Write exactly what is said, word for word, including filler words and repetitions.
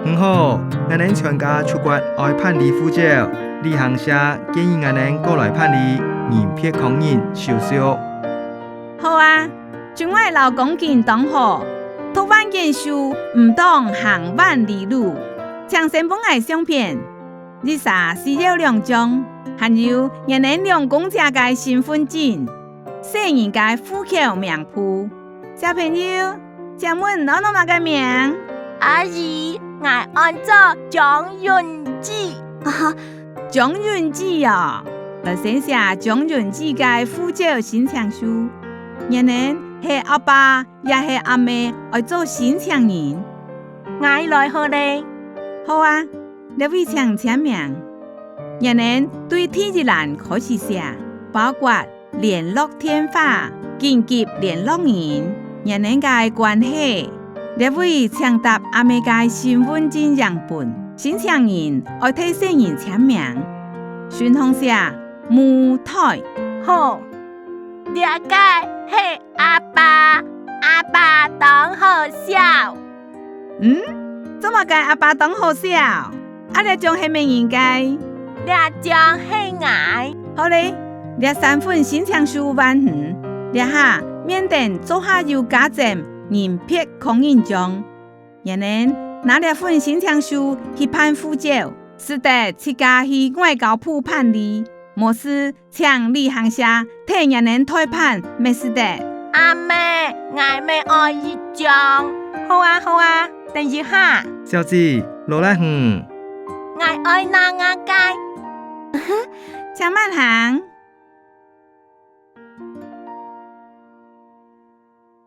你好，𠊎等全家出國愛辦理護照，旅行社建議𠊎等過來辦理人別確認手續。好啊，就𠊎摎光景當好，讀萬卷書毋當行萬里路。請先分𠊎相片，一儕需要兩張，還有你等兩公姐个身份證、細人个戶口名簿。小朋友，請問你安到麼个名？阿姨，𠊎安到張允基。啊，張允基哦，來先寫張允基个護照申請書。你等係阿爸也係阿姆愛做申請人？𠊎來好咧。好啊，這位請簽名。你等對第一欄開始寫，包括聯絡電話、緊急聯絡人、你等个關係。這位請貼阿姆个身份證影本，申請人愛替細人簽名。順項寫母代。好，這个係阿爸，阿爸當好笑。嗯？做麼个阿爸當好笑？啊，這張係麼人个？這張係𠊎。好咧，這三份申請書完成，這下面頂做下有加贈人別確認章。你等拿這份申請書去辦護照，使得自家去外交部辦理，無就請旅行社替你等代辦乜使得。阿姆，𠊎乜愛一張。好啊，好啊，等一下。小姐，勞力你。𠊎愛拿𠊎个。請慢行。